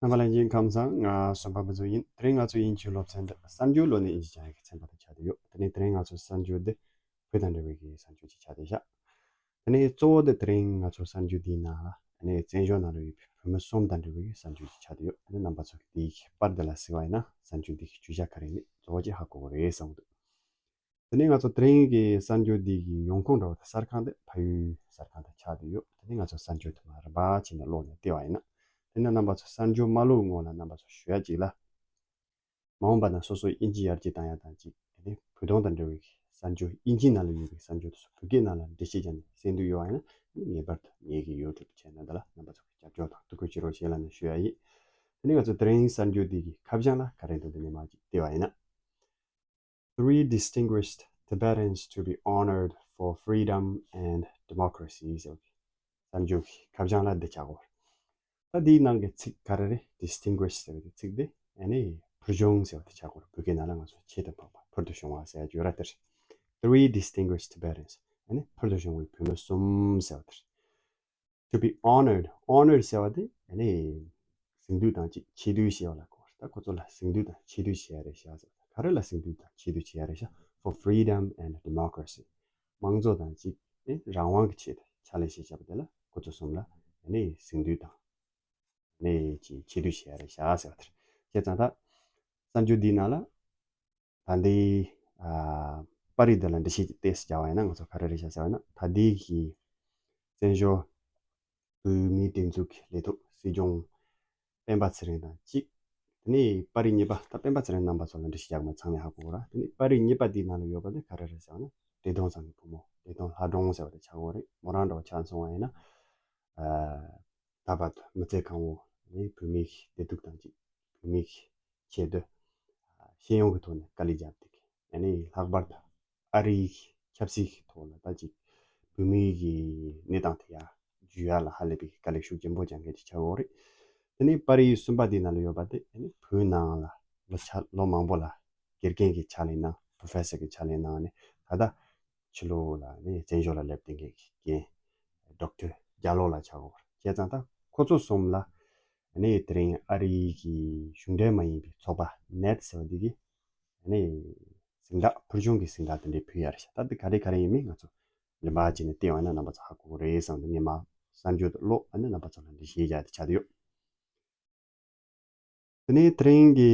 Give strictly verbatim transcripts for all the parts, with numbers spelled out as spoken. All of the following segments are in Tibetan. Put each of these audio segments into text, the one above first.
རྣམ་པ་ལྷན་རྒྱས་ཁམས་བཟང་། ང་སུམ་པ་བུ་ཚོ་ཡིན། དེ་རིང་ང་ཚོ་དབྱིན་ཇིའི་སློབ་ཚན་འདི་གསར་འགྱུར་ཀློག་ནས་དབྱིན་ཇི་སྦྱང་ཡག་གི་ཚན་པ་དང་ཆགས་བསྡད་ཡོད། དེ་ནས་དེ་རིང་ང་ཚོ་གསར་འགྱུར་འདི་བོད་དང་འབྲེལ་བའི་གི་གསར་འགྱུར་ཅིག་ཆགས་བསྡད་ཤག་དེ་ནས་གཙོ་བོ་འདི་དེ་རིང་ང་ཚོ་གསར་འགྱུར་འདིའི་ནང་ལ་དེ་ནས་བཙན་བྱོལ་ནང་ལ་ཡོད་པའི་བོད་མི་གསུམ་དང་འབྲེལ་བའི་གི་གསར་འགྱུར་ཅིག་ཆགས་བསྡད་ཡོད། དེ་ནས་རྣམ་པ་ཚོ་གི་དེའི་གི་པར་འདི་ལ་གཟིགས་པ་ཡིན་ན་གསར་འགྱུར་འདི་གི་བརྗོད་བྱ་ག་རེ་ཡིན་མིན་གཙོ་བོ་ཅིག་ཧ་གོ་གི་རེད་བསམ་གི་འདུག་དེ་ནས་ང་ཚོ་དེ་རིང་གི་གསར་འགྱུར་འདི་གི་ཡོང་ཁུངས་འདྲ་བོ་དེ་གསར་ཁང་དེ་ཕ་ཡུལ་གསར་ཁང་དང་ཆགས་བསྡད་ཡོད། དེ་ནས་ང་ཚོ་གསར་འགྱུར་དེ་མར་རིམ་པ་བྱས་ནས་ཀློག་ནས་བལྟས་པ་ཡིན་ན། དེ་ནས་རྣམ་པ་ཚོ་གསར་འགྱུར་མ་ཀློག་སྔོན་ལ་རྣམ་པ་ཚོ་ཞུ་ཡ་གཅིག་ལ། མ་འོངས་པ་ན་སོ་སོའི་དབྱིན་ཇི་ཡར་རྒྱས་བཏང་ཡ་དང་གཅིག་དེ་ནས་བོད་དོན་དང་འབྲེལ་བའི་གསར་འགྱུར་དབྱིན་ཇི་ནང་ལ་ཡོད་པའི་གསར་འགྱུར་དེ་ཚོ་བོད་སྐད་ནང་ལ་འགྲེལ་བཤད་བརྒྱབ་ནས་གསན་འདོད་ཡོད་པ་ཡིན་ན། ངེས་པར་དུ་ངེད་ཀྱི་ཡུ་ཊུབ་ཆེ་ནལ་འདི་ལ་རྣམ་པ་ཚོ་གི་རྒྱབ་སྐྱོར་དང་ཐུགས་ཁུར་བྱེད་རོགས་ཞེས་ལབ་ནས་ཞུ་ཡ་ཡིན། དེ་ནས་ང་ཚོ་དེ་རིང་གསར་འགྱུར་འདི་གི་ཁ་བྱང་ལ་ག་རེ་འདུག་དེ་ནས་མར་གཅིག་བལྟས་པ་ཡིན་ན། Three distinguished Tibetans to be honored for freedom and democracy ཟེར་བའི་གསར་འགྱུར་གྱི་ཁ་བྱང་ལ་འདི་ཆགས་ཡོད། ད་འདིའི་ནང་གི་ཚིག་ག་རེ་རེད། Distinguished ཟེར་བའི་ཚིག་འདི་ཨ་ནི་ཕུལ་བྱུང་ཟེར་བ་དེ་ཆགས་ཡོད། བོད་སྐད་ནང་ལ་ང་ཚོ་ཆེད་དུ་འཕགས་པ། ཕུལ་དུ་བྱུང་བ་ཟེར་ཡ་ཡོད་ར་དེ་རེད། Three distinguished Tibetans ཨ་ནི་ཕུལ་དུ་བྱུང་བའི་བོད་མི་གསུམ་ཟེར་བ་དེ་རེད། To be honored. Honored ཟེར་བ་དེ་ཨ་ནི་གཟེངས་བསྟོད་དང་ཅིག་ཆེ་བསྟོད་བྱས་པ་ལ་གོ། ད་ཁོ་ཚོ་ལ་གཟེངས་བསྟོད་དང་ཆེ་བསྟོད་བྱས་ཡ་རེད་ཤག་ཟེར། ག་རེ་ལ་གཟེངས་བསྟོད་དང་ཆེ་བསྟོད་བྱས་ཡ་རེད་ཤག For freedom and democracy. དམངས་གཙོ་དང་ཅིག་ཨ་ནི་རང་དབང་གི་ཆེད་དུ་ཕྱག་ལས་བྱས་བཞག་པ་དེ་ལ་ཁོ་ཚོ་གསུམ་ལ་ཨ་ནི་གཟེངས་བསྟོད་དང་ཨ་ནི་ཅིག་ཆེ་བསྟོད་བྱས་ཡ་རེད་ཤག་ཟེར་བ་དེ་རེད། བྱས་ཙང་ད་གསར་འགྱུར་འདིའི་ནང་ལ། ད་འདི་ཨ་པར་རིས་འདི་ལ་འགྲེལ་བཤད་ཅིག་ཏོག་ཙམ་རྒྱག་པ་ཡིན་ན། ང་ཚོ་ག་རེ་རེད་ཤག་ཟེར་བ་ཡིན་ན། ད་ལྟའི་གི་བཙན་བྱོལ་བོད་མིའི་སྒྲིག་འཛུགས་ཀྱི་ལས་ཐོག་སྲིད་སྐྱོང་སྤེན་པ་ཚེ་རིང་དང་གཅིག་དེ་ནས་པར་རིས་གཉིས་པ། ད་སྤེན་པ་ཚེ་རིང་རྣམ་པ་ཚོ་ལ་འགྲེལ་བཤད་རྒྱག་མ་ཚང་མས་ཧ་གོ་གི་རེད། དེ་ནས་པར་རིས་གཉིས་པ་འདིའི་ནང་ལ་ཡོད་པ་འདི་ག་རེ་རེད་ཟེར་བ་ན། བཀྲས་མཐོང་ཚང་གི་བུ་མོ། བཀྲས་མཐོང་ལྷ་སྒྲོན་ཟེར་བ་དེ་ཆགས་ཡོད་རེད། མོ་རང་འདྲ་བོ་ཆ་མཚོན་པ་ཡིན་ན། ཨ་ད་བར་དུ་མི་ཚེ་གང་བོ་ནི་བོད་མིའི་བདེ་སྡུག་དང་གཅིག་བོད་མིའི་ཆེད་དུ་ཤེས་ཡོན་གྱི་ཐོག་ནས་དཀའ་ལས་བརྒྱབ་སྟེ། ཨ་ནི་ལྷག་པར་དུ་ཨ་རིའི་ཆབ་སྲིད་ཀྱི་ཐོག་ལ་ད་ཅིག་བོད་མིའི་གི་གནས་སྟངས་དེ་ཡར་འཇུ་ཡ་ལ་ཧ་ལས་པའི་དཀའ་ལས་ཤུགས་ཆེན་པོ་རྒྱག་མཁན་ཅིག་ཆགས་ཡོད་རེད། དེ་ནས་པར་རིས་གསུམ་པ་དེའི་ནང་ལ་ཡོད་པ་དེ་ཨ་ནི་བོད་ནང་ལ་ལོ་ཆ་ལོ་མང་པོ་ལ་དགེ་རྒན་གྱི་ཕྱག་ལས་གནང་། པྲོ་ཕེ་སར་གྱི་ཕྱག་ལས་གནང་ནས་ད་ལྟ་ཕྱི་ལོགས་ལ་ནི་བཙན་བྱོལ་ལ་སླེབས་བསྡད་མཁན་གྱི་རྒན་ཌོག་ཊར་རྒྱ་ལོ་ལགས་ཆགས་ཡོད་རེད། བྱས་ཙང་ད་ཁོ་ཚོ་གསུམ་ལ་ནི་དེ་རིང་ཨ་རིའི་གི་གཞུང་འབྲེལ་མ་ཡིན་པའི་ཚོགས་པ་ནེད་ཟེར་བ་འདི་གིས་ནི་གཟེངས་རྟགས། ཕུལ་བྱུང་གི་གཟེངས་རྟགས་དེ་འདྲ་ཕུལ་ཡ་རེད་ཤག་ད་འདི་ག་རེ་ག་རེ་ཡིན་མིན་ང་ཚོ་རིམ་པ་བྱས་ནས་བལྟས་པ་ཡིན་ན་རྣམ་པ་ཚོ་ཧ་གོ་གི་རེད་བསམ་སྟེ། ངས་མར་གསར་འགྱུར་དེ་ཀློག་ཨ་ནི་རྣམ་པ་ཚོ་ལ་འགྲེལ་བཤད་རྒྱག་དེ་ཆགས་བསྡད་ཡོད། དེ་ནས་དེ་རིང་གི་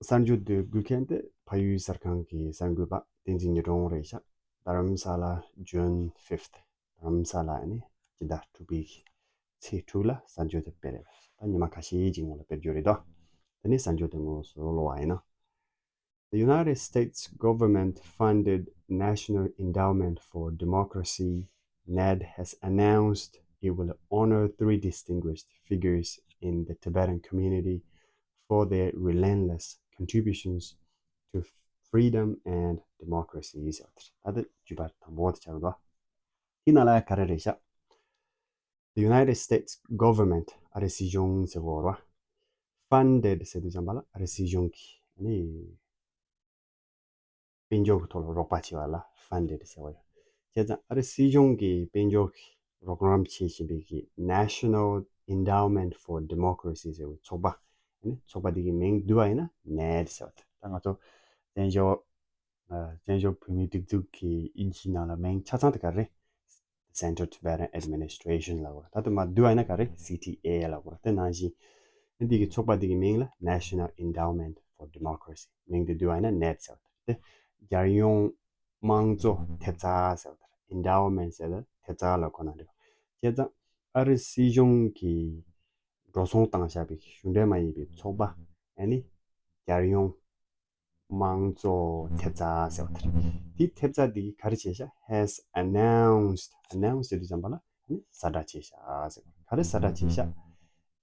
གསར་འགྱུར་དེ་དགོས་མཁན་དེ་ཕ་ཡུལ་གསར་ཁང་གི་གསར་འགོད་པ་བསྟན་འཛིན་ཉི་སྒྲོན་རེད་ཤག་རྡ་རམ་ས་ལ་June fifth རྡ་རམ་ས་ལ་ནི་སྤྱི་ཟླ་དྲུག་པའི་ཚེས་དྲུག་ལ་གསར་འགྱུར་དེ་སྤེལ་རེད། ད་ཉི་མ་ཁ་ཤས་ཀྱི་སྔོན་ལ་སྤེལ་རྒྱུ་རེད་དོ། དེ་ནས་གསར་འགྱུར་དེ་དངོས་སུ་ཀློག་པ་ཡིན་ན། The United States government funded National Endowment for Democracy, NED, has announced it will honor three distinguished figures in the Tibetan community for their relentless contributions to freedom and democracy. ཟེར་བ་དེ་རེད། ད་དེ་བརྗོད་པ་དང་པོ་དེ་ཆགས་འདུག་དེའི་ནང་ལ་ག་རེ་རེད་ཤག The United States government ཨ་རི་སྲིད་གཞུང་ཟེར་གོ་ར། Funded ཟེར་དུས་ཙམ་པ་ལ་ཨ་རི་སྲིད་གཞུང་གིས་ནི་དཔལ་འབྱོར་གྱི་ཐོག་ལ་རོགས་པ་བྱས་པ་ལ་Funded ཟེར་བ་ཡོད། བྱས་ཙང་ཨ་རི་སྲིད་གཞུང་གིས་དཔལ་འབྱོར་གྱི་རོགས་རམ་བྱེད་བཞིན་པའི་གི་National Endowment for Democracy ཟེར་བའི་ཚོགས་པ། ཨ་ནི་ཚོགས་པ་འདི་གི་མིང་བསྡུས་པ་ཡིན་ན་ནེད་ཟེར་བ་དེ། ད་ང་ཚོ་བཙན་བྱོལ་ཨ་བཙན་བྱོལ་བོད་མིའི་སྒྲིག་འཛུགས་ཀྱི་དབྱིན་ཇིའི་ནང་ལ་མིང་ཆ་ཚང་དེ་ག་རེ། Central Tibetan Administration ལབ་དགོས་རེད། ད་དེ་མར་བསྡུས་པ་ཡིན་ན་ག་རེ། C T A ལབ་དགོས་རེད། དེ་ནང་བཞིན་འདི་གི་ཚོགས་པ་འདི་གི་མིང་ལ་National Endowment for Democracy མིང་དེ་བསྡུས་པ་ཡིན་ན་ནེད་ཟེར་བ་དེ་རེད། དེ་རྒྱལ་ཡོངས་དམངས་གཙོ་ཐེབས་རྩ་ཟེར་བ་དེ་རེད། Endowment ཟེར་དེ་ཐེབས་རྩ་ལ་གོ་ན་འགྲིག་བྱས་ཙང་ཨ་རི་སྲིད་གཞུང་གིས་འགྲོ་སོང་བཏང་བཞག་པའི་གཞུང་འབྲེལ་མ་ཡིན་པའི་ཚོགས་པ་ཨ་ནི་རྒྱལ་ཡོངས་དམངས་གཙོ་ཐེབས་རྩ་ཟེར་བ་དེ་རེད། དེའི་ཐེབས་རྩ་འདི་གིས་ག་རེ་བྱས་ཤག Has announced. Announce ཟེར་དུས་ཙམ་པ་ལ་ཨ་ནི་གསལ་བསྒྲགས་བྱས་ཤག་ཟེར་བ། ག་རེ་གསལ་བསྒྲགས་བྱས་ཤག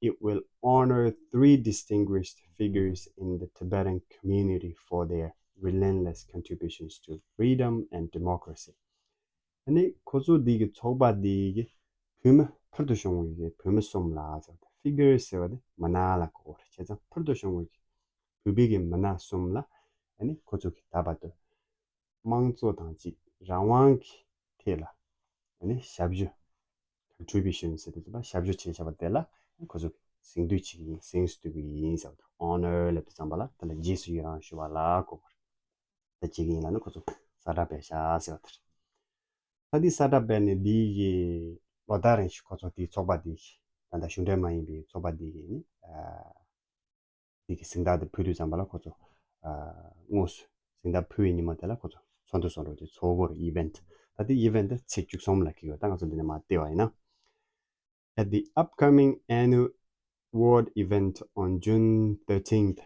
It will honor three distinguished figures in the Tibetan community for their relentless contributions to freedom and democracy. ཨ་ནི་ཁོ་ཚོ་འདི་གི་ཚོགས་པ་འདི་གི་བོད་མི་ཕུལ་དུ་བྱུང་བའི་གི་བོད་མི་གསུམ་ལ་ཟེར་བ་དེ། Figures ཟེར་བ་དེ་མི་སྣ་ལ་གོ་བ་རེད། བྱས་ཙང་ཕུལ་དུ་བྱུང་བའི་གི་བོད་པའི་གི་མི་སྣ་གསུམ་ལ་ཨ་ནི་ཁོ་ཚོ་གིས་ད་བར་དུ་དམངས་གཙོ་དང་གཅིག་རང་དབང་གི་ཐད་ལ་ཨ་ནི་ཞབས་ཞུ། Contribution ཟེར་དུས་ཙམ་པ་ཞབས་ཞུ་བྱས་བཞག་པ་དེ་ལ་ཁོ་ཚོ་ གཟེངས་བསྟོད་བྱེད་ཀྱི་ཡིན། གཟེངས་བསྟོད་ཀྱི་ཡིན་ཟེར་བ་དང་། Honor ལབ་དུས་ཙམ་པ་ལ་དེ་ལ་རྗེས་སུ་ཡི་རང་ཞུ་བ་ལ་གོ་དགོས་རེད། ད་བྱེད་ཀྱི་ཡིན་ལབ་ན་ཁོ་ཚོ་གསལ་བསྒྲགས་སྤེལ་ཤག་ཟེར་བ་དེ་རེད། ད་འདི་གསལ་བསྒྲགས་སྤེལ་ནས་འདི་གི་ལོ་ལྟར་རིང་ཞིག་ཁོ་ཚོ་དེའི་ཚོགས་པ་འདི་ད་ལྟ་གཞུང་འབྲེལ་མ་ཡིན་པའི་ཚོགས་པ་འདི་གི་ནི་ཨ་འདི་གི་གཟེངས་རྟགས་དེ་ཕུལ་དུས་ཙམ་པ་ལ་ཁོ་ཚོ་ཨ་དངོས་སུ་གཟེངས་རྟགས་ཕུལ་བའི་ཉིན་མོ་དེ་ལ་ཁོ་ཚོ་ཚོགས་འདུ་སོགས་འགྲོ་རྒྱུ་ཚོགས་སྐོར་event། ད་དེ་event་དེ་ཚེས་བཅུ་གསུམ་ལ་འཁེལ་ཡོད། ད་ང་ཚོ་འདི་ནས་མར་བལྟས་པ་ཡིན་ན། At the upcoming annual award event on June thirteenth,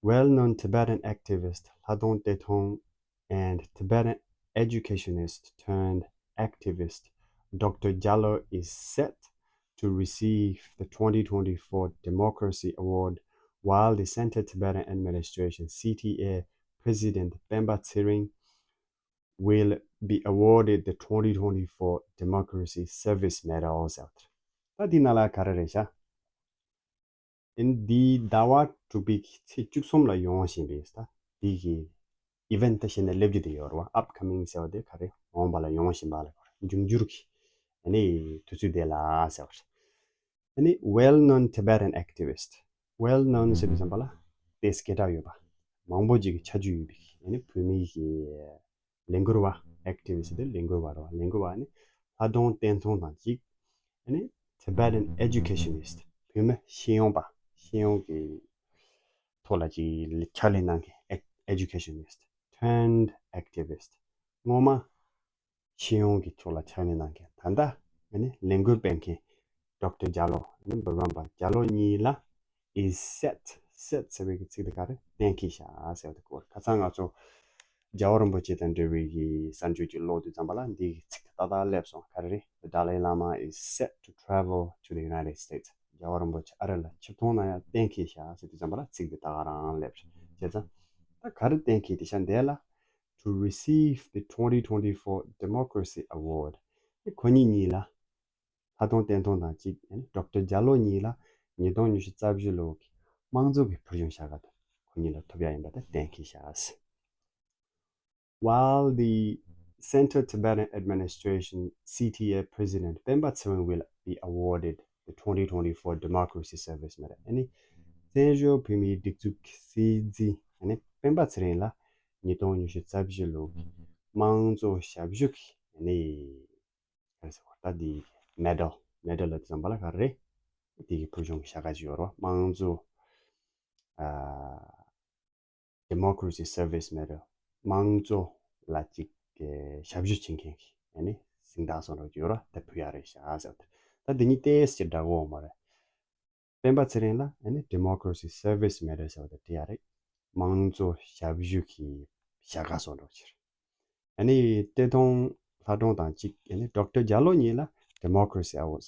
well-known Tibetan activist Lhadong Tengtong and Tibetan educationist turned activist Doctor Jalo is set to receive the twenty twenty-four Democracy Award, while the Central Tibetan Administration, C T A, President Pemba Tsering will be awarded the twenty twenty-four Democracy Service Medal ཟེར་བ་དེ་རེད། ད་འདི་ནང་ལ་ག་རེ་རེད་ཤག་ཨིན་འདི་ཟླ་བ་དྲུག་པའི་ཚེས་བཅུ་གསུམ་ལ་ཡོང་བཞིན་པའི་ད་འདི་གི་event དེ་བྱས་ནས་སླེབས་རྒྱུ་དེ་ཡོད་རེད་བ། Upcoming ཟེར་བ་དེ་ག་རེ་འོངས་པ་ལ་ཡོང་བཞིན་པ་ལ་གོ་རེད། འབྱུང་འགྱུར་གྱི་ཨ་ནི་དུས་ཚོད་དེ་ལ་ཟེར་བ་རེད། ཨ་ནི་well-known Tibetan activist། Well-known ཟེར་དུས་ཙམ་པ་ལ་དེ་སྐད་གྲགས་ཡོད་པ། མང་པོ་ཅིག་གི་ཆ་རྒྱུས་ཡོད་པའི་ཨ་ནི་བོད་མི་གི་ལས་འགུལ་བ། Activist དེ་ལས་འགུལ་བ་རེད་བ། ལས་འགུལ་བ་ནི་ལྷ་སྒྲོན་བསྟན་འཛིན་དང་གཅིག་ཨ་ནི་Tibetan educationist། བོད་མི་ཤེས་ཡོན་པ། ཤེས་ཡོན་གྱི་ཐོག་ལ་ཅིག་ཕྱག་ལས་གནང་མཁན་ཨེ་educationist turned activist། སྔོན་མ་ཤེས་ཡོན་གྱི་ཕྱོགས་ལ་ཕྱག་ལས་གནང་མཁན། ད་ལྟ་ཨ་ནི་ལས་འགུལ་སྤེལ་མཁན་Doctor Jalo ནི་འབུམ་རམས་པ་རྒྱ་ལོ་གཉིས་ལ་is set། Set ཟེར་བའི་གི་ཚིག་དེ་ག་རེ། གཏན་འཁེལ་བཞག་ཟེར་བ་དེ་གོ། ཁ་སང་ང་ཚོ་རྒྱལ་བ་རིན་པོ་ཆེ་དང་འབྲེལ་བའི་གི་གསར་འགྱུར་ཅིག་ཀློག་དུས་ཙམ་པ་ལ་འདི་གི་ཚིག་དེ་ཏག་ཏག་སླེབས་སོང་། ག་རེ་རེད། The Dalai Lama is set to travel to the United States། རྒྱལ་བ་རིན་པོ་ཆེ་ཨ་རི་ལ་ཆིབས་ཐོན་གནང་ཡ་གཏན་འཁེལ་བཞག་ཟེར་དུས་ཙམ་པ་ལ་ཚིག་དེ་ཏག་ཏག་རང་སླེབས་རེད། བྱས་ཙང་ད་ག་རེ་གཏན་འཁེལ་དེ་ཤ་འདས་ལ། To receive the twenty twenty-four Democracy Award ཁོ་གཉིས་གཉིས་ལ། ལྷ་སྒྲོན་བསྟན་འཛིན་དང་གཅིག་ཨ་ནི་Doctor Jalo གཉིས་ལ་ཉིས་སྟོང་ཉི་ཤུ་རྩ་བཞི་ལོའི་དམངས་གཙོ་གི་ཕུལ་བྱུང་བྱ་དགའ་དེ་ཁོ་གཉིས་ལ་ཐོབ་ཡ་ཡིན་པ་དེ་གཏན་འཁེལ་བཞག While the Central Tibetan Administration, C T A, President Pemba Tsering will be awarded the twenty twenty-four Democracy Service Medal། ཨ་ནི་བཙན་བྱོལ་བོད་མིའི་སྒྲིག་འཛུགས་ཀྱི་སྲིད་འཛིན་ཨ་ནི་སྤེན་པ་ཚེ་རིང་ལ་ཉིས་སྟོང་ཉི་ཤུ་རྩ་བཞི་ལོའི་དམངས་གཙོ་ཞབས་ཞུ་གི་ཨ་ནི་ག་རེ་ཟེར་བ། ད་འདི་Medal། Medal ལབ་དུས་ཙམ་པ་ལ་ག་རེ་རེད། འདི་གི་ཕུལ་བྱུང་གི་བྱ་དགའ་ཅིག་ཡོད་རེད་བ། དམངས་གཙོ་ཨ་Democracy Service Medal། དམངས་གཙོ་ལ་ཅིག་གི་ཞབས་ཞུ་བྱེད་མཁན་གྱི་ཨ་ནི་གཟེངས་རྟགས་སོགས་རོགས་ཅིག་ཡོད་རེད་བ། དེ་ཕུལ་ཡ་རེད་ཤག་ཟེར་བ་དེ། ད་འདི་གཉིས་ཏོག་ཙམ་འདྲ་པོ་ཡོད་མ་རེད། སྤེན་པ་ཚེ་རིང་ལ་ཨ་ནི་Democracy Service Medal ཟེར་བ་དེ་སྤྲད་ཡ་རེད། དམངས་གཙོ་ཞབས་ཞུ་གི་བྱ་དགའ་སོགས་རོགས་ཅིག་ཨ་ནི་བཀྲས་མཐོང་ལྷ་སྒྲོན་དང་གཅིག་ཨ་ནི་Doctor Jalo གཉིས་ལ་Democracy Award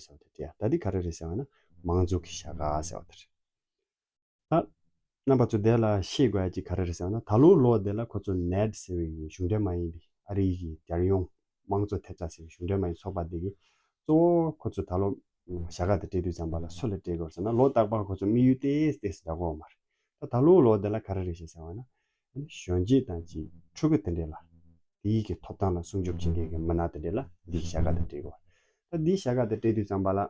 ཟེར་བ་དེ་སྤྲད་ཡ། ད་འདི་ག་རེ་རེད་ཟེར་བ་ན་དམངས་གཙོ་གི་བྱ་དགའ་ཟེར་བ་དེ་རེད། ད་རྣམ་པ་ཚོ་དེ་ལ་ཤེས་དགོས་ཡ་ཅིག་ག་རེ་རེད་ཟེར་ན། ད་ལོ་ལོ་དེ་ལ་ཁོ་ཚོ་ནེད་ཟེར་བའི་གཞུང་འབྲེལ་མ་ཡིན་པའི་ཨ་རི་གི་རྒྱལ་ཡོངས་དམངས་གཙོ་ཐེབས་རྩ་ཟེར་བའི་གཞུང་འབྲེལ་མ་ཡིན་ཚོགས་པ་དེ་གིས་གཙོ་བོ་ཁོ་ཚོ་ད་ལོ་བྱ་དགའ་དེ་སྤྲད་དུས་ཙམ་པ་ལ་སུ་ལ་སྤྲད་དགོས་ཟེར་ན། ལོ་རྟག་པར་ཁོ་ཚོ་དམིགས་ཡུལ་ཏོག་ཙམ་འདྲ་པོ་ཡོད་མ་རེད། ད་ད་ལོ་ལོ་དེ་ལ་ག་རེ་རེད་ཤག་ཟེར་བ་ན། གཞོན་སྐྱེས་དང་ཅིག་ཕྲུ་གུ་དེ་འདྲས་ལ་དེའི་གི་ཐོབ་ཐང་ལ་སྲུང་སྐྱོབ་བྱེད་མཁན་གྱི་མི་སྣ་དེ་འདྲས་ལ་འདིའི་བྱ་དགའ་དེ་སྤྲད་དགོས། ད་འདིའི་བྱ་དགའ་དེ་སྤྲད་དུས་ཙམ་པ་ལ།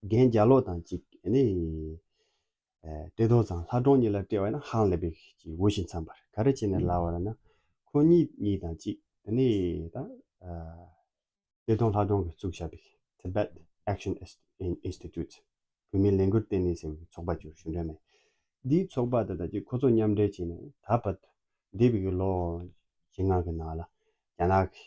རྒན་རྒྱ་ལོ་དང་གཅིག་ཨ་ནི་ཨེ་བཀྲས་མཐོང་ཚང་ལྷ་སྒྲོན་གཉིས་ལ་སྤྲད་པ་ཡིན་ན་ཧང་ལས་པའི་ཅིག་འོས་ཤིང་འཚམས་པ་རེད། ག་རེ་བྱས་ནས་ལབ་པ་ལབ་ན། ཁོ་གཉིས་གཉིས་དང་གཅིག་ཨ་ནི་ད་ཨ་བཀྲས་མཐོང་ལྷ་སྒྲོན་གྱིས་བཙུགས་བཞག་པའི་Tibet Action Institute། བོད་མིའི་ལས་འགུལ་ལྟེ་གནས་ཟེར་བའི་ཚོགས་པ་ཅིག་གཞུང་འབྲེལ་མ་ཡིན། འདིའི་ཚོགས་པ་དེ་དང་གཅིག་ཁོ་ཚོ་མཉམ་འབྲེལ་བྱས་ནས་ད་བར་འདས་པའི་གི་ལོ་བཞི་ལྔ་གི་ནང་ལ་རྒྱ་ནག་གི་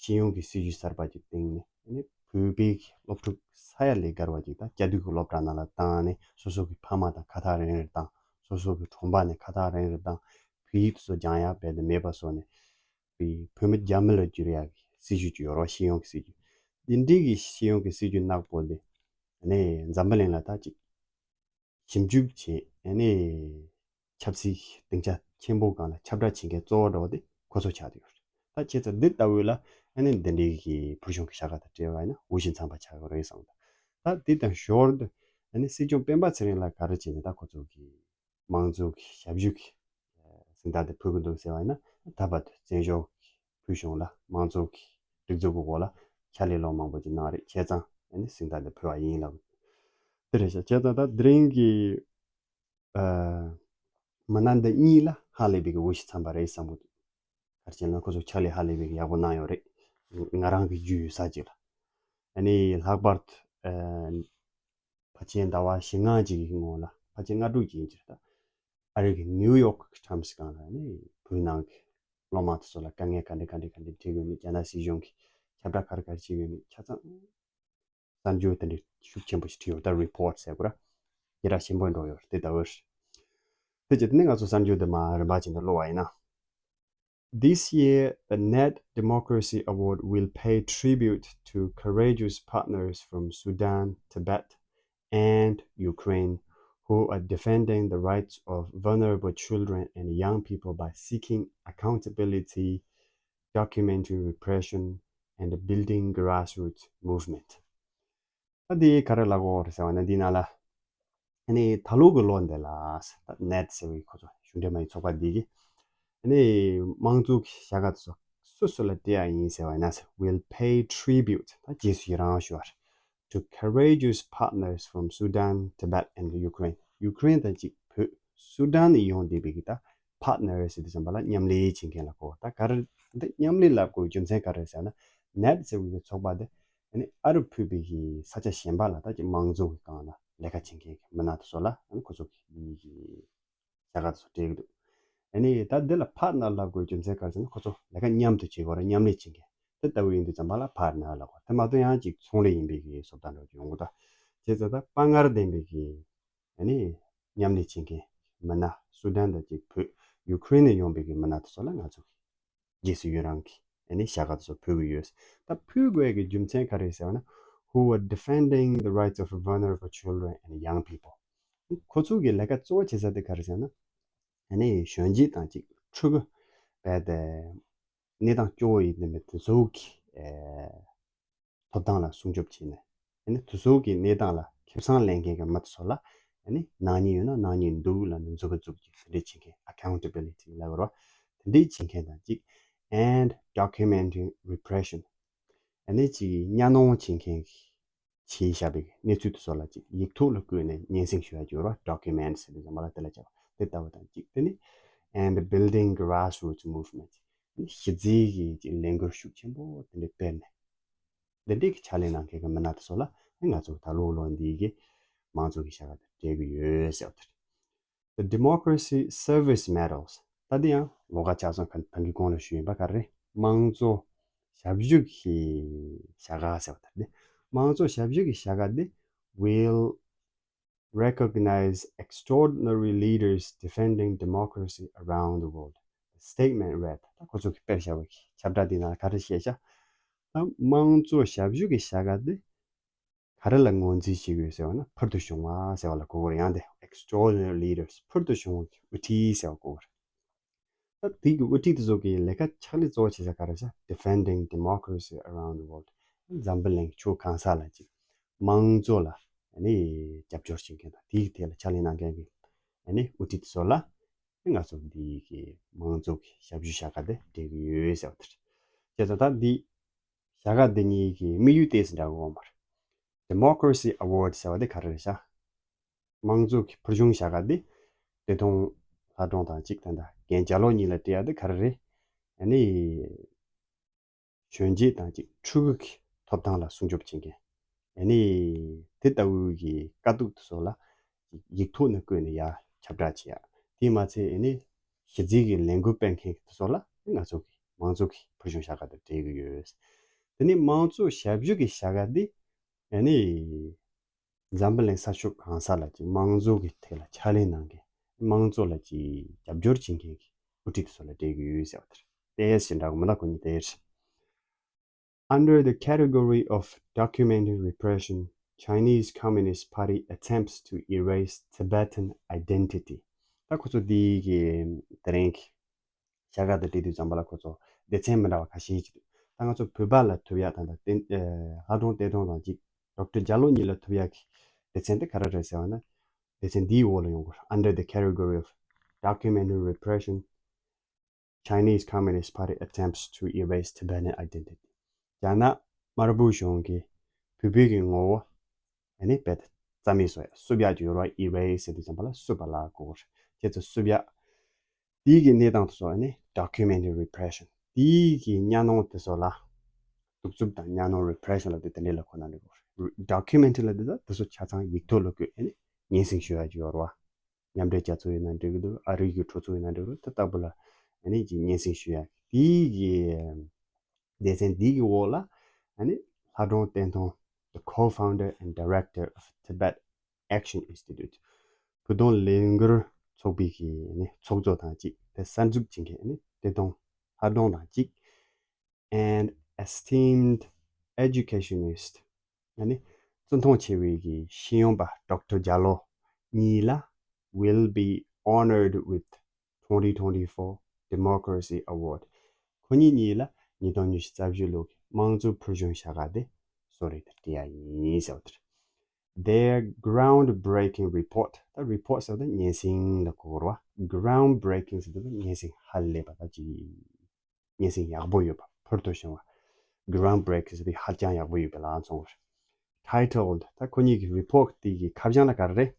ཤེས་ཡོན་གྱི་སྲིད་ཇུས་གསར་པ་ཅིག་བཏིང་ནས་ཨ་ནི་བོད་པའི་སློབ་ཕྲུག་ས་ཡ་ལས་བརྒལ་བ་ཅིག་ད་སྐྱ་དུས་ཀྱི་སློབ་གྲྭ་ནང་ལ་བཏང་ནས་སོ་སོ་གི་ཕ་མ་དང་ཁ་ཐག་རིང་རུ་བཏང་། སོ་སོ་གི་གྲོང་པ་ནས་ཁ་ཐག་རིང་རུ་བཏང་། བོད་ཡིག་དེ་ཚོ་སྦྱང་ཡ་རྦད་དེ་མེད་པ་བཟོས་ནས་བོད་མི་རྒྱ་མི་ལ་བསྒྱུར་ཡ་གི་སྲིད་ཇུས་ཅིག་ཡོད་རེད་བ། ཤེས་ཡོན་གྱི་སྲིད་ཇུས། འདི་འདྲའི་གི་ཤེས་ཡོན་གྱི་སྲིད་ཇུས་ནག་པོ་དེ་ཨ་ནི་འཛམ་བུ་གླིང་ལ་ད་ཅིག་ཞིབ་འཇུག་བྱས་ཨ་ནི་ཆབ་སྲིད་སྡིངས་ཆ་ཆེན་པོ་སྒང་ལ་ཁྱབ་བསྒྲགས་བྱེད་མཁན་གཙོ་བོ་འདྲ་བོ་དེ་ཁོ་ཚོ་ཆགས་བསྡད་ཡོད་རེད། ད་བྱས་ཙང་འདི་ལྟ་བུ་ལ་ཨ་ནི་འདི་འདྲའི་གི་ཕུལ་བྱུང་གི་བྱ་དགའ་དང་འབྲེལ་བ་ཡིན་ན་འོས་ཤིང་འཚམས་པ་ཆགས་ཀྱི་རེད་བསམ་གི་འདུག་ད་འདི་དང་ཞོར་དུ་ཨ་ནི་སྲིད་སྐྱོང་སྤེན་པ་ཚེ་རིང་ལ་ག་རེ་བྱས་ནས་ད་ཁོ་ཚོ་གི་དམངས་གཙོ་གི་ཞབས་ཞུ་གི་གཟེངས་རྟགས་དེ་ཕུལ་གི་འདུག་ཟེར་བ་ཡིན་ན། ད་བར་དུ་བཙན་བྱོལ་གྱི་ཕུལ་བྱུང་ལ་དམངས་གཙོ་གི་སྒྲིག་འཛུགས་ཀྱི་འོག་ལ་ཕྱག་ལས་ལོ་མང་པོ་ཅིག་གནང་རེད། བྱས་ཙང་ཨ་ནི་གཟེངས་རྟགས་དེ་ཕུལ་བ་ཡིན་ལབ། དེ་རེད་ཤག་བྱས་ཙང་ད་དེ་རིང་གི་ཨ་མི་སྣ་འདི་གཉིས་ལ་ཧ་ལས་པའི་གི་འོས་ཤིག་འཚམས་པ་རེད་བསམ་གི་འདུག་ག་རེ་བྱས་ན་ཁོ་ཚོ་ཕྱག་ལས་ཧ་ལས་པའི་གི་ཡག་པོ་གནང་ཡོད་རེད། ང་རང་གི་རྒྱུས་ཡོད་ས་ཅིག་ལ། ཨ་ནི་ལྷག་པར་དུ་ཨ་ཕལ་ཆེར་ཟླ་བ་བཞི་ལྔ་ཅིག་གི་སྔོན་ལ་ཕལ་ཆེར་ལྔ་དྲུག་ཅིག་ཡིན་གྱི་རེད་ད། ཨ་རི་གི་ནིའུ་ཡོག་གི་ཁྲོམ་སྒང་ལ་ནི་བོད་ནང་གི་སློབ་མ་དེ་ཚོ་ལ་དཀའ་ངལ་ག་འདྲ་ག་འདྲ་ག་འདྲ་འཕྲད་ཡོད་མེད། རྒྱ་ནག་སྲིད་གཞུང་གིས་ཁྱབ་བསྒྲགས་ག་རེ་ག་རེ་བྱས་ཡོད་མེད་ཆ་ཚང་གསར་འགྱུར་དེ་འདྲ་ཤུགས་ཆེན་པོ་ཞིག་བྲིས་ཡོད་ད། རི་པོར་ཊི་ཟེར་དགོས་ར། སྐད་གྲགས་ཆེན་པོ་འགྲོ་ཡོད་རེད་དེ་ལྟ་བུར། དེ་བྱས་ཏེ་ནི་ང་ཚོ་གསར་འགྱུར་འདི་མར་རིམ་པ་བྱས་ནས་ཀློག་པ་ཡིན་ན། This year, the Net Democracy Award will pay tribute to courageous partners from Sudan, Tibet, and Ukraine who are defending the rights of vulnerable children and young people by seeking accountability, documenting repression, and building grassroots movement. ད་འདི་ག་རེ་ལབ་དགོས་རེད་ཟེར་བ་ན་འདི་ནང་ལ། ཨ་ནི་ད་ལོ་གི་ལོ་འདི་ལ་ད་ནེཊ་ཟེར་བའི་ཁོ་ཚོ་གཞུང་འབྲེལ་མ་ཡིན་ཚོགས་པ་འདི་གིས་ཨ་ནི་དམངས་གཙོ་གི་བྱ་དགའ་དེ་ཚོ་སུ་སུ་ལ་སྤྲད་ཡ་ཡིན་ཟེར་བ་ན། Will pay tribute, ད་རྗེས་སུ་ཡི་རང་ཞུ་བ་རེད། To courageous partners from Sudan, Tibet and Ukraine. ཡུ་ཀེ་རེན་དང་གཅིག་བོད། སུ་ཌན་ནས་ཡོང་བསྡད་པའི་གི་ད་པཱར་ཊི་ནར་ཟེར་དུས་ཙམ་པ་ལ་མཉམ་ལས་བྱེད་མཁན་ལ་གོ། ད་ག་རེ་འདི་མཉམ་ལས་ལབ་དགོས་རྒྱུ་མཚན་ག་རེ་ཟེར་ན། ནེཊ་ཟེར་བའི་གི་ཚོགས་པ་འདི་ཨ་ནི་ཨ་རུ་ཕུད་པའི་གི་ས་ཆ་གཞན་པ་ལ་ད་ཅིག་དམངས་གཙོ་གི་སྒང་ལ་ལས་ཀ་བྱེད་མཁན་གི་མི་སྣ་དེ་ཚོ་ལ་ཨ་ནི་ཁོ་ཚོ་གི་བྱ་དགའ་དེ་ཚོ་སྤྲད་ཀྱི་འདུག་ཨ་ནི་ད་འདི་ལ་པཱར་ཊི་ནར་ལབ་དགོས་རྒྱུ་མཚན་ག་རེ་ཟེར་ན། ཁོ་ཚོ་ལས་ཀ་མཉམ་དུ་བྱེད་དགོས་ར། མཉམ་ལས་བྱེད་མཁན་དེ་ལྟ་བུ་ཡིན་དུས་ཙམ་པ་ལ་པཱར་ཊི་ནར་ལབ་དགོས། དེ་མ་གཏོགས་ཡང་ཅིག་ཚོང་ལས་ཡིན་པའི་གི་བཟོ་ལྟ་འདྲ་ཅིག་ཡོང་གི་འདུག་བྱས་ཙང་ད་དཔའ་ངར་ལྡན་པའི་གི་ཨ་ནི་མཉམ་ལས་བྱེད་མཁན་མི་སྣ་སུ་ཌན་དང་གཅིག་བོད། ཡུ་ཀེ་རེན་ནས་ཡོང་བའི་གི་མི་སྣ་དེ་ཚོ་ལ་ང་ཚོ་གི་རྗེས་སུ་ཡི་རང་གི་ཨ་ནི་བྱ་དགའ་དེ་ཚོ་ཕུལ་གི་ཡོད། ད་ཕུལ་དགོས་ཀྱི་རྒྱུ་མཚན་ག་རེ་ཟེར་བ་ན། Who are defending the rights of vulnerable children and young people. ཁོ་ཚོ་གི་ལས་ཀ་གཙོ་བོ་བྱེད་ས་དེ་ག་རེ་ཟེར་ན། ཨ་ནི་གཞོན་སྐྱེས་དང་གཅིག་ཕྲུ་གུ་རྦད་དེ་གནས་སྟངས་སྐྱོ་བོ་ཡིན་དེ་མི་དེ་ཚོ་གི་ཨེ་ཐོབ་ཐང་ལ་སྲུང་སྐྱོབ་བྱས་ནས། ཨ་ནི་དེ་ཚོ་གི་གནས་སྟངས་ལ་ཁེ་བཟང་ལེན་མཁན་གྱི་མི་དེ་ཚོ་ལ་ཨ་ནི་ནག་ཉེས་ཡོད་ན་ནག་ཉེས་འདུག་ལབ་ནས་མཛུབ་གུ་བཙུགས་ཀྱི་དེ་འདྲས་བྱེད་མཁན། ཨ་ཁའུན་ཊེ་བི་ལི་ཊི་ལབ་དགོས་རེད་བ། དེ་འདྲས་བྱེད་མཁན་དང་གཅིག and documenting repression. ཨ་ནི་གཅིག་གཉའ་གནོན་བྱེད་མཁན་གྱི་བྱས་བཞག་པའི་གནས་ཚུལ་དེ་ཚོ་ལ་ཅིག་ཡིག་ཐོག་ལ་བཀོད་ནས་སྙན་སེང་ཞུ་ཡ་ཅིག་ཡོད་རེད་བ། ཌོ་ཀུ་མེན་ཊི་ཟེར་དུས་ཙམ་པ་ལ་དེ་ལ་བྱ་བ་དེ་ལྟ་བུ་དང་གཅིག་དེ་ནི་and building grassroots movement. གཞི་རྩའི་གི་ཅིག་ལས་འགུལ་ཤུགས་ཆེན་པོ་དེ་འདྲ་སྤེལ་ནས་དེ་འདྲའི་གི་ཕྱག་ལས་གནང་མཁན་གི་མི་སྣ་དེ་ཚོ་ལ་ང་ཚོ་ད་ལོ་ལོ་འདིའི་གི་དམངས་གཙོ་གི་བྱ་དགའ་དེ་སྤྲད་གི་ཡོད་ཟེར་བ་དེ་རེད། The Democracy Service Medals. ད་འདི་ཡང་ལོགས་ཀ་ཆ་ཚང་ག་ད་གིན་གོང་ལ་ཞུས་ཡིན་པ་ག་རེ་རེད། དམངས་གཙོ་ཞབས་ཞུ་གི་བྱ་དགའ་ཟེར་བ་དེ་རེད། དམངས་གཙོ་ཞབས་ཞུ་གི་བྱ་དགའ་འདི་will recognize extraordinary leaders defending democracy around the world. Statement read. ད་ཁོ་ཚོ་གི་སྤེལ་བྱ་བའི་ཁྱབ་བསྒྲགས་འདི་ནང་ག་རེ་བཤད་བྱ། ད་དམངས་གཙོ་ཞབས་ཞུ་གི་བྱ་དགའ་འདི་ག་རེ་ལ་ངོས་འཛིན་བྱེད་དགོས་ཟེར་བ་ན། ཕུལ་དུ་བྱུང་བ་ཟེར་བ་ལ་གོ་དགོས་རེད། ཡང་དེ་extraordinary leaders ཕུལ་དུ་བྱུང་བའི་དབུ་ཁྲིད་ཟེར་བ་གོ་དགོས་རེད། ད་དེ་གི་དབུ་ཁྲིད་དེ་ཚོ་གི་ལས་ཀ་ཕྱག་ལས་གཙོ་བོ་བྱེད་ས་ག་རེ་ཟེར། Defending democracy around the world. འཛམ་བུ་གླིང་ཕྱོགས་གང་ས་ལ་ཅིག་དམངས་གཙོ་ལ་ཨ་ནི་རྒྱབ་སྐྱོར་བྱེད་མཁན་དང་དེའི་ཐད་ལ་ཕྱག་ལས་གནང་མཁན་གི་ཨ་ནི་དབུ་ཁྲིད་དེ་ཚོ་ལ་ང་ཚོ་འདི་གི་དམངས་གཙོ་གི་ཞབས་ཞུ་བྱ་དགའ་དེ་སྤྲད་གི་ཡོད་ཟེར་བ་དེ་རེད། བྱས་ཙང་ད་འདི་བྱ་དགའ་འདི་གཉིས་ཀྱི་དམིགས་ཡུལ་ཏོག་ཙམ་འདྲ་བོ་ཡོད་མ་རེད། Democracy Award ཟེར་བ་དེ་ག་རེ་རེད་ཤག་དམངས་གཙོ་གི་ཕུལ་བྱུང་བྱ་དགའ་འདི་བདེ་སྟོང་ལྷ་སྒྲོན་དང་གཅིག་དང་ད་རྒན་ལྕགས་ལོ་གཉིས་ལ་སྤྲད་ཡ་དེ་ག་རེ་རེད། ཨ་ནི་གཞོན་སྐྱེས་དང་གཅིག་ཕྲུ་གུ་གི་ཐོབ་ཐང་ལ་སྲུང་སྐྱོབ་བྱེད་མཁན། ཨ་ནི་དེ་ལྟ་བུའི་གི་དཀའ་སྡུག་དེ་ཚོ་ལ་ཡིག་ཐོག་ནས་བཀོད་ནས་ཡར་ཁྱབ་བསྒྲགས་བྱེད་ཡ། དེས་མ་ཚད་ཨ་ནི་གཞི་རྩའི་གི་ལས་འགུལ་སྤེལ་མཁན་དེ་ཚོ་ལ་ང་ཚོ་གི་དམངས་གཙོ་གི་ཕུལ་བྱུང་བྱ་དགའ་དེ་སྤྲད་གི་ཡོད། དེ་ནི་དམངས་གཙོ་ཞབས་ཞུ་གི་བྱ་དགའ་འདི་ཨ་ནི་འཛམ་བུ་གླིང་ས་ཕྱོགས་གང་ས་ལ་ཅིག་དམངས་གཙོ་གི་ཐད་ལ་ཕྱག་ལས་གནང་མཁན། དམངས་གཙོ་ལ་ཅིག་རྒྱབ་སྐྱོར་བྱེད་མཁན་གྱི་དབུ་ཁྲིད་དེ་ཚོ་ལ་སྤྲད་གི་ཡོད་ཟེར་བ་དེ་རེད། ཏོག་ཙམ་འདྲ་གི་མི་འདུག་ཁོ་གཉིས་དེ་རེད། Under the category of documenting repression, Chinese Communist Party attempts to erase Tibetan identity. ད་ཁོ་ཚོ་འདི་གི་དེ་རིང་གི་བྱ་དགའ་དང་འབྲེལ་དུས་ཙམ་པ་ལ་ཁོ་ཚོ་སྡེ་ཚན་མི་འདྲ་བ་ཁ་ཤས་ཅིག་འདུག་ད་ང་ཚོ་བོད་པ་ལ་ཐོབ་ཡག་དང་ད་བསྟན་ཨ་ལྷ་སྒྲོན་བསྟན་སྒྲོན་དང་གཅིག་ཌོག་ཊར་ལྕགས་ལོ་གཉིས་ལ་ཐོབ་ཡག་གི་སྡེ་ཚན་དེ་ག་རེ་རེད་ཟེར་བ་ན། སྡེ་ཚན་འདིའི་འོག་ལ་ཡོང་དགོས། Under the category of documenting repression, Chinese Communist Party attempts to erase Tibetan identity. རྒྱ་ནག་དམར་པོའི་གཞུང་གིས་བོད་པའི་གི་ངོ་བོ་ཨ་ནི་རྦད་ རྩ་མེད་བཟོ་ཡ། བསུབ་ཡག་ཅིག་ཡོད་རེད་བ། Erase ཟེར་དུས་ཙམ་པ་ལ་བསུབ་པ་ལ་གོ་གི་རེད། ཁྱེད་ཚོ་བསུབ་ཡག་དེའི་གི་གནས་སྟངས་དེ་ཚོ་ཨ་ནི་documented repression། དེའི་གི་གཉའ་གནོན་དེ་ཚོ་ལ། གདུག་རྩུབ་དང་གཉའ་གནོན། Repression ལབ་དུས་དེ་འདྲ་ལ་གོ་ན་འགྲིག་གི་རེད། Documented ལབ་དུས་ད་དེ་ཚོ་ཆ་ཚང་ཡིག་ཐོག་ལ་བཀོད་ཨ་ནི་སྙན་སེང་ཞུ་ཡག་ཅིག་ཡོད་རེད་བ། མཉམ་འབྲེལ་རྒྱལ་ཚོགས་ཡིན་ན་འགྲིག་གི་འདུག་ཨ་རི་གི་གྲོས་ཚོགས་ཡིན་ན་འགྲིག་གི་འདུག་དེ་ལྟ་བུ་ལ་ཨ་ནི་ཅིག་སྙན་སེང་ཞུ་ཡག་དེའི་གི་སྡེ་ཚན་འདིའི་གི་འོག་ལ་ཨ་ནི་ལྷ་སྒྲོན་བསྟན་སྟོང་། The co-founder and director of Tibet Action Institute། བོད་དོན་ལས་འགུལ་ཚོགས་པའི་གི་ཨ་ནི་ཚོགས་གཙོ་དང་གཅིག་དེ་གསར་འཛུགས་བྱེད་མཁན་ཨ་ནི་བསྟན་སྟོང་ལྷ་སྒྲོན་དང་གཅིག and esteemed educationist། ཨ་ནི་བརྩི་མཐོང་ཆེ་བའི་གི་ཤེས་ཡོན་པ་Doctor རྒྱ་ལོ་གཉིས་ལ་will be honored with twenty twenty-four Democracy Award། ཁོ་གཉིས་གཉིས་ལ་ཉིས་སྟོང་ཉི་ཤུ་རྩ་བཞི་ལོའི་དམངས་གཙོ་ཕུལ་བྱུང་བྱ་དགའ་དེ་གསོལ་རས་དེ་སྤྲད་ཡག་ཡིན་ཟེར་བ་དེ་རེད། Their groundbreaking report། ད་report ཟེར་བ་ད་སྙན་སེང་ལ་གོ་དགོས་རེད་བ། Groundbreaking ཟེར་དུས་ད་སྙན་སེང་ཧ་ལས་པ་ད་ཅིག་སྙན་སེང་ཡག་པོ་ཡོད་པ། ཕུལ་དུ་བྱུང་བ། Groundbreaking ཟེར་དུས་ཧ་ཅང་ཡག་པོ་ཡོད་པ་ལ་མཚོན་གྱི་རེད། Titled། ད་ཁོ་གཉིས་ཀྱི་report དེ་གི་ཁ་བྱང་ལ་ག་རེ་རེད།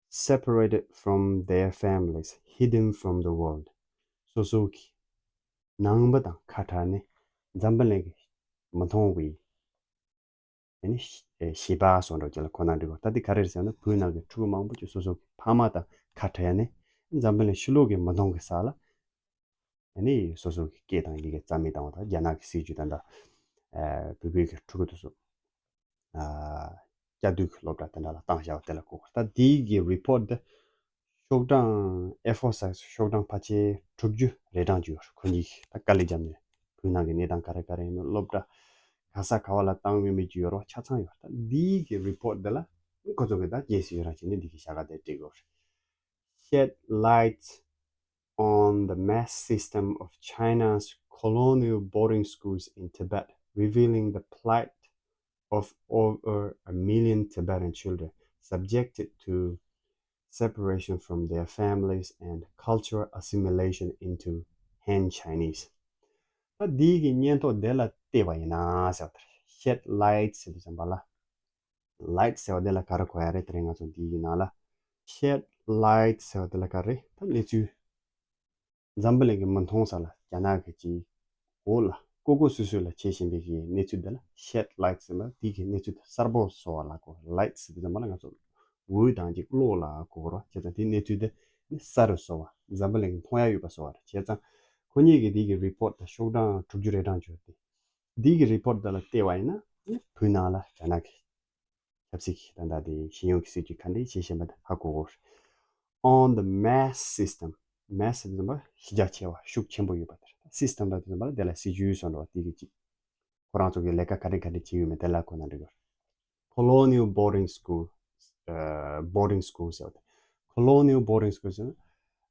Separated from their families, hidden from the world། སོ་སོ་གི་ནང་མི་དང་ཁ་བྲལ་ནས་འཛམ་བུ་གླིང་གིས་མི་མཐོང་བའི་ཨ་ནི་ཤི- ཨེ་ཤི་པ་སོགས་འགྲོ་ཅིག་ལ་ཁོ་ན་འགྲིག་གོ། ད་འདི་ག་རེ་རེད་ཟེར་ན། བོད་ནང་གི་ཕྲུ་གུ་མང་པོ་ཅིག་སོ་སོ་གི་ཕ་མ་དང་ཁ་བྲལ་ནས་འཛམ་བུ་གླིང་ཕྱི་ལོགས་ཀྱི་མི་མཐོང་གི་ས་ལ་ཨ་ནི་སོ་སོ་གི་སྐད་དང་ཡི་གེ་རྩ་མེད་བཏང་བ་དང་། རྒྱ་ནག་གི་སྲིད་ཇུས་དང་འདྲ། ཨ་བོད་བོད་ཀྱི་ཕྲུ་གུ་དེ་ཚོ་ཨ་བཅའ་སྡོད་ཀྱི་སློབ་གྲྭ་དེ་འདྲ་ལ་བཏང་བཞག་པ་དེ་ལ་གོ། ད་འདི་གི་report འདི་ཤོག་གྲངས་ཨེ་ཕོར་སའིཛ་ཤོག་གྲངས་ཕལ་ཆེར་དྲུག་ཅུ་རེ་གྲངས་ཅིག་ཡོད་རེད། ཁོ་གཉིས་ཀྱིས་ད་དཀའ་ལས་བརྒྱབ་ནས་བོད་ནང་གི་གནས་སྟངས་ག་རེ་ག་རེ་ཡིན་ནོ། སློབ་གྲྭ་ག་ས་ག་བ་ལ་བཏང་ཡོད་མེད་ཀྱི་ཡོད་རེད་བ། ཆ་ཚང་ཡོད་རེད། ད་འདི་གི་report འདི་ལ་ཁོ་ཚོ་གིས་ད་རྒྱལ་སྲིད་ཡོད་རང་བྱས་ནས་འདི་གི་བྱ་དགའ་དེ་སྤྲད་ཀྱི་ཡོད་རེད། Shed light on the mass system of China's colonial boarding schools in Tibet, revealing the plight of over a million Tibetan children subjected to separation from their families and cultural assimilation into Han Chinese. ད་འདི་གི་སྙན་ཐོ་དེ་ལ་བལྟས་པ་ཡིན་ན་ཟེར་བ་དེ་རེད། Shed light ཟེར་དུས་ཙམ་པ་ལ། Light ཟེར་བ་དེ་ལ་ག་རེ་གོ་ཡ་རེད། དེ་རིང་ང་ཚོ་འདི་ཡི་ནང་ལ་Shed light ཟེར་བ་དེ་ལ་ག་རེ། ད་གནས་ཚུལ་འཛམ་བུ་གླིང་གི་མི་མཐོང་ས་ལ་རྒྱ་ནག་གིས་ཅིག་འོག་ལ་ཀོ་ཀོ་སུ་སུ་ལ་བྱེད་བཞིན་པའི་གི་གནས་ཚུལ་དེ་ལ་Shed light ཟེར་ན་དེ་གི་གནས་ཚུལ་དེ་གསལ་པོ་བཟོ་བ་ལ་གོ། Light ཟེར་དུས་ཙམ་པ་ལ་ང་ཚོ་འོད་དང་ཅིག་གློག་ལ་གོ་གི་རེད་བ། བྱས་ཙང་དེ་གནས་ཚུལ་དེ་ནི་གསལ་རུ་བཟོ་བ། འཛམ་བུ་གླིང་གིས་མཐོང་ཡ་ཡོད་པ་བཟོ་བ་རེད། བྱས་ཙང་ཁོ་གཉིས་ཀྱིས་དེ་གི་report དེ་ཤོག་གྲངས་དྲུག་ཅུ་རེ་གྲངས་བྱུང་སྟེ། འདི་གི་report འདི་ལ་བལྟས་པ་ཡིན་ན་བོད་ནང་ལ་རྒྱ་ནག་གི་ཆབ་སྲིད་ཀྱི་ད་ལྟ་དེ་ཤེས་ཡོན་གྱི་སྲིད་ཇུས་ག་འདྲ་བྱེད་བཞིན་པ་དེ་ཧ་གོ་གོ། On the mass system། Mass ཟེར་དུས་ཙམ་པ་གཞི་རྒྱ་ཆེ་བ་ཤུགས་ཆེན་པོ་ཡོད་པ་དེ་རེད། System ལབ་དུས་ཙམ་པ་ལ་དེ་ལ་སྲིད་ཇུས་སོགས་འགྲོ་བ་དེ་གི་གཅིག་ཁོ་རང་ཚོ་གི་ལས་ཀ་ག་འདྲ་ག་འདྲ་བྱེད་ཡོད་མེད་དེ་ལ་གོ་ན་འགྲིག་གི། Colonial boarding school། ཨ་boarding school ཟེར་བ་དེ། Colonial boarding school ཟེར་ན།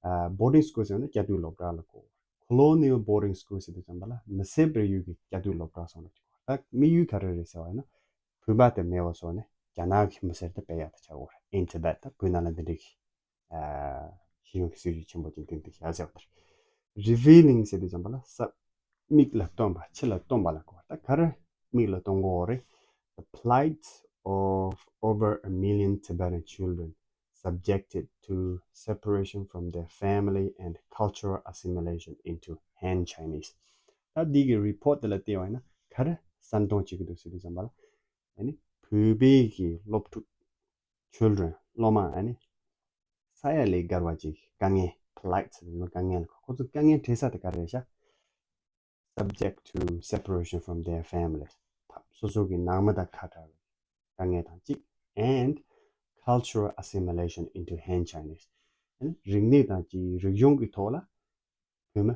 ཨ་boarding school ཟེར་ན་སྐྱ་དུག་སློབ་གྲྭ་ལ་གོ། Colonial boarding school ཟེར་དུས་ཙམ་པ་ལ་མི་སེར་སྦས་ཡུལ་གྱི་སྐྱ་དུག་སློབ་གྲྭ་སོགས་ལ་གོ། ད་དམིགས་ཡུལ་ག་རེ་རེད་ཟེར་བ་ཡིན་ན། བོད་པ་དེ་མེད་པ་བཟོ་ནས་རྒྱ་ནག་གི་མི་སེར་དེ་སྦས་ཡག་དེ་ཆགས་ཡོད་རེད། In Tibet ད་བོད་ནང་ལ་འདི་འདྲའི་གི་ཨ་ཤེས་ཡོན་གྱི་སྲིད་ཇུས་ཆེན་པོ་ཅིག་འདིང་འདིང་བཞག་ཟེར་བ་དེ་རེད། Revealing ཟེར་དུས་ཙམ་པ་ལ་ས་མིག་ལ་སྟོན་པ། ཕྱི་ལ་སྟོན་པ་ལ་གོ། ད་ག་རེ་མིག་ལ་སྟོན་གོ་རེད། The plight of over a million Tibetan children subjected to separation from their family and cultural assimilation into Han Chinese། ད་འདི་གི་report དེ་ལ་བལྟས་པ་ཡིན་ན་ག་རེ་གསལ་སྟོན་བྱེད་ཀྱི་འདུག་ཟེར་དུས་ཙམ་པ་ལ། ཨ་ནི་བོད་པའི་གི་སློབ་ཕྲུག children སློབ་མ་ཨ་ནི་ས་ཡ་ལས་བརྒལ་བ་ཅིག་དཀའ་ངལ། Plight ཟེར་དུས་དཀའ་ངལ་ལ་གོ། ཁོ་ཚོ་དཀའ་ངལ་འཕྲད་ས་དེ་ག་རེ་རེད་ཤག Subject to separation from their families། སོ་སོ་གི་ནང་མི་དང་ཁ་བྲལ་བའི་དཀའ་ངལ་དང་གཅིག and cultural assimilation into Han Chinese། ཨ་ནི་རིག་གནས་དང་གཅིག་རིག་གཞུང་གི་ཐོག་ལ་བོད་མི་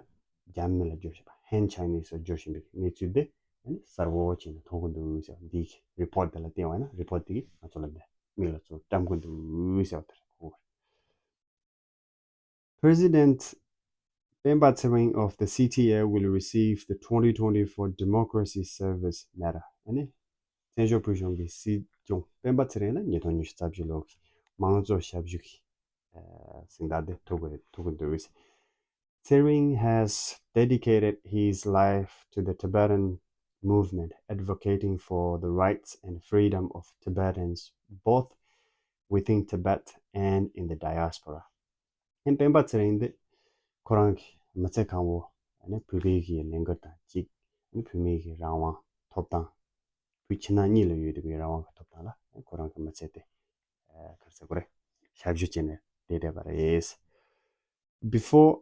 རྒྱ་མི་ལ་སྦྱོར་བཞིན་པ། Han Chinese ལ་སྦྱོར་བཞིན་པའི་གནས་ཚུལ་དེ་ཨ་ནི་གསལ་པོ་བྱས་ནས་མཐོང་གི་འདུག་ཟེར། འདིའི་report དེ་ལ་བལྟས་པ་ཡིན་ན། Report དེ་གིས་ང་ཚོ་ལ་འདི་མིག་ལ་ཚུར་བཀྲམ་གི་འདུག་ཟེར་བ་དེ་རེད། President Pemba Tsering of the C T A will receive the twenty twenty-four Democracy Service Medal། ཨ་ནི་བཙན་བྱོལ་བོད་གཞུང་གི་སྲིད་སྐྱོང་སྤེན་པ་ཚེ་རིང་ལ་ཉིས་སྟོང་ཉི་ཤུ་རྩ་བཞི་ལོ་གི་མང་གཙོ་ཞབས་ཞུ་གི་ཨ་གཟེངས་རྟགས་དེ་ཐོབ་ཀྱི་ཐོབ་ཀྱི་འདུག། Tsering has dedicated his life to the Tibetan movement, advocating for the rights and freedom of Tibetans, both within Tibet and in the diaspora. ཨ་ནི་སྤེན་པ་ཚེ་རིང་འདི་ཁོ་རང་གི་མི་ཚེ་གང་བོ་ཨ་ནི་བོད་པའི་གི་ལས་འགུལ་དང་གཅིག་ཨ་ནི་བོད་མིའི་གི་རང་དབང་ཐོབ་ཐང་བོད་ཕྱི་ནང་གཉིས་ལ་ཡོད་པའི་རང་དབང་གི་ཐོབ་ཐང་ལ་ཁོ་རང་གི་མི་ཚེ་དེ་ཨ་ག་རེ་ཟེར་དགོས་རེད། ཞབས་ཞུ་བྱས་ནས་བསྡད་བསྡད་པ་རེད། Before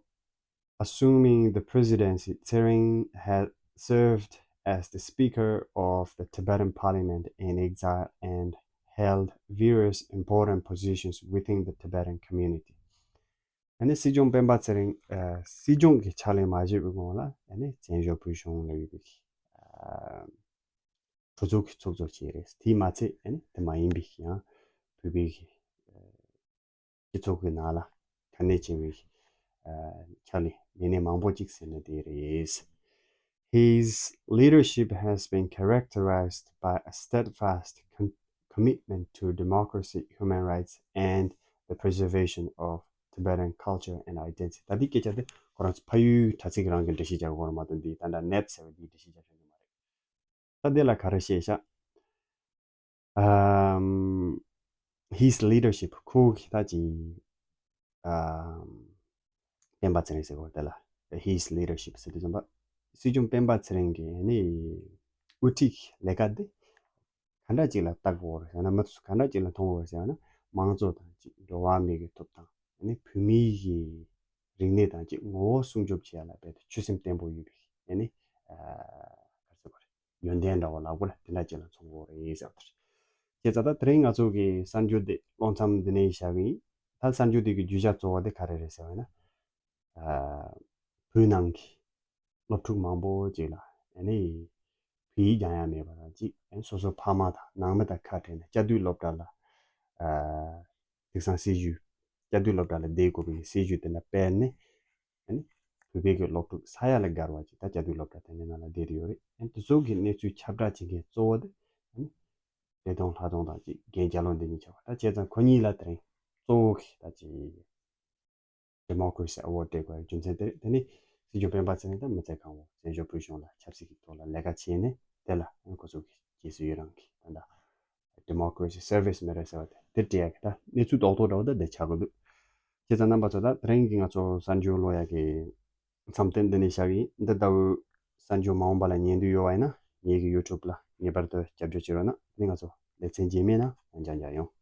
assuming the presidency, Tsering had served as the Speaker of the Tibetan Parliament in exile and held various important positions within the Tibetan community. ཨ་ནི་སྲིད་སྐྱོང་སྤེན་པ་ཚེ་རིང་ཨ་སྲིད་སྐྱོང་གི་ཕྱག་ལས་མ་བྱས་པའི་གོང་ལ་ཨ་ནི་བཙན་བྱོལ་བོད་གཞུང་ལ་ཡོད་པའི་ཨ་གྲོས་ཚོགས་ཀྱི་ཚོགས་གཙོ་བྱས་རེད། དེས་མ་ཚད་ཨ་ནི་དེ་མ་ཡིན་པའི་ཡང་བོད་པའི་གི་ཨ་སྤྱི་ཚོགས་ཀྱི་ནང་ལ་གལ་གནད་ཆེ་བའི་ཨ་ཕྱག་ལས་མི་སྣ་མང་པོ་ཅིག་ཟེར་ན་དེ་རེད། His leadership has been characterized by a steadfast com- commitment to democracy, human rights, and the preservation of Tibetan culture and identity. ད་འདི་སྐད་ཆ་དེ་ཁོ་རང་ཚོ་ཕ་ཡུལ་དྲ་ཚིགས་རང་གི་འགྲེལ་བཤད་རྒྱག་དགོས་རེད་མ་གཏོགས། འདི་ད་ལྟ་ནེཊ་ཟེར་བ་འདིའི་འགྲེལ་བཤད་རྒྱག་ཤེས་ཀྱི་མ་རེད། ད་འདི་ལ་ག་རེ་བཤད་ཤག་ཨམ། His leadership ཁོ་གི་ད་ཅི་ཨམ། སྤེན་པ་ཚེ་རིང་ཟེར་དགོས་དེ་ལ། His leadership ཟེར་དུས་ཙམ་པ་སྲིད་སྐྱོང་སྤེན་པ་ཚེ་རིང་གི་ནི་དབུ་ཁྲིད་ལས་ཀ་འདི་ག་འདྲ་ཅིག་ལ་བལྟ་དགོས་རེད་ཟེར་ན། མི་ཚོས་ག་འདྲ་ཅིག་ལ་མཐོང་དགོས་རེད་ཟེར་ན། མང་གཙོ་དང་གཅིག་འགྲོ་བ་མིའི་གི་ཐོབ་ཐང་ནི་བོད་མིའི་གི་རིག་གནས་དང་གཅིག་ངོ་བོ་སྲུང་སྐྱོབ་བྱེད་ཡ་ལ་རྦད་དེ་ཆོད་སེམས་བརྟན་པོ་ཡོད་པའི་ཨ་ནི་ཨ་ག་རེ་ཟེར་དགོས་རེད། ཡོན་ཏན་འདྲ་བོ་ལབ་དགོས་ལ་དེ་འདྲ་ཅིག་ལ་མཚོན་དགོས་རེད་ཟེར་བ་དེ་རེད། བྱས་ཙང་ད་དེ་རིང་ང་ཚོ་གི་གསར་འགྱུར་འདི་ཀློག་མཚམས་འདི་ནས་བཞག་གི་ཡིན། ད་གསར་འགྱུར་འདི་གི་བརྗོད་བྱ་གཙོ་བོ་དེ་ག་རེ་རེད་ཟེར་བ་ཡིན་ན། ཨ་བོད་ནང་གི་སློབ་ཕྲུག་མང་པོ་ཅིག་ལ་ཨ་ནི་བོད་ཡིག་སྦྱང་ཡ་མེད་པ་དང་གཅིག་ཨ་ནི་སོ་སོ་ཕ་མ་དང་ནང་མི་དང་ཁ་བྲལ་ནས་བཅའ་སྡོད་སློབ་གྲྭ་ལ་ཨ་དེང་སང་སྲིད་བྱུས་བཅའ་སྡོད་སློབ་གྲྭ་ལ་བསྡད་དགོས་པའི་སྲིད་བྱུས་དེ་འདྲ་སྤེལ་ནས། ཨ་ནི་བོད་པའི་གི་སློབ་ཕྲུག་ས་ཡ་ལ་བརྒལ་བ་ཅིག་ད་བཅའ་སྡོད་སློབ་གྲྭ་དེ་འདྲའི་ནང་ལ་བསྡད་དེ་ཡོད་རེད། ཨ་ནི་དེ་ཚོ་གི་གནས་ཚུལ་ཁྱབ་བསྒྲགས་བྱེད་མཁན་གཙོ་བོ་དེ་ཨ་ནི་བདེ་སྟོང་ལྷ་སྟོང་དང་གཅིག་རྒན་རྒྱ་ལོ་འདི་གཉིས་ཆགས་པ། ད་བྱས་ཙང་ཁོ་གཉིས་ལ་དེ་རིང་གཙོ་བོ་གི་ད་ཅིག Democracy Award སྤྲད་དགོས་རྒྱུ་མཚན་དེ་རེད། དེ་ནི་སྲིད་སྐྱོང་སྤེན་པ་ཚེ་རིང་དང་མི་ཚེ་གང་བོ་བཙན་བྱོལ་བོད་གཞུང་ལ་ཆབ་སྲིད་ཀྱི་ཐོག་ལ་ལས་ཀ་བྱས་ནས་དེ་ལ་ཁོ་ཚོ་གི་རྗེས་སུ་ཡི་རང་གི་ད་ལྟ་Democracy Service Medal ཟེར་བ་དེ་དེ་སྤྲད་ཡ་གི་ད་གནས་ཚུལ་རྡོག་རྡོག་འདྲ་བོ་ད་དེ་ཆགས་ཀྱི་འདུག་བྱས་ཙང་རྣམ་པ་ཚོ་ད་དེ་རིང་གི་ང་ཚོ་གསར་འགྱུར་ཀློག་ཡ་གི་མཚམས་དེ་འདི་ནས་བཞག་གི་ཡིན། འདི་ལྟ་བུའི་གསར་འགྱུར་མ་འོངས་པ་ལ་ཉན་འདོད་ཡོད་པ་ཡིན་ན་ངེད་ཀྱི་YouTube ལ་ངེས་པར་དུ་རྒྱབ་སྐྱོར་བྱེད་རོགས་གནང་། ཨ་ནི་ང་ཚོ་ལེ་ཚན་རྗེས་མའི་ནང་ཡང་བསྐྱར་མཇལ་ཡོང་།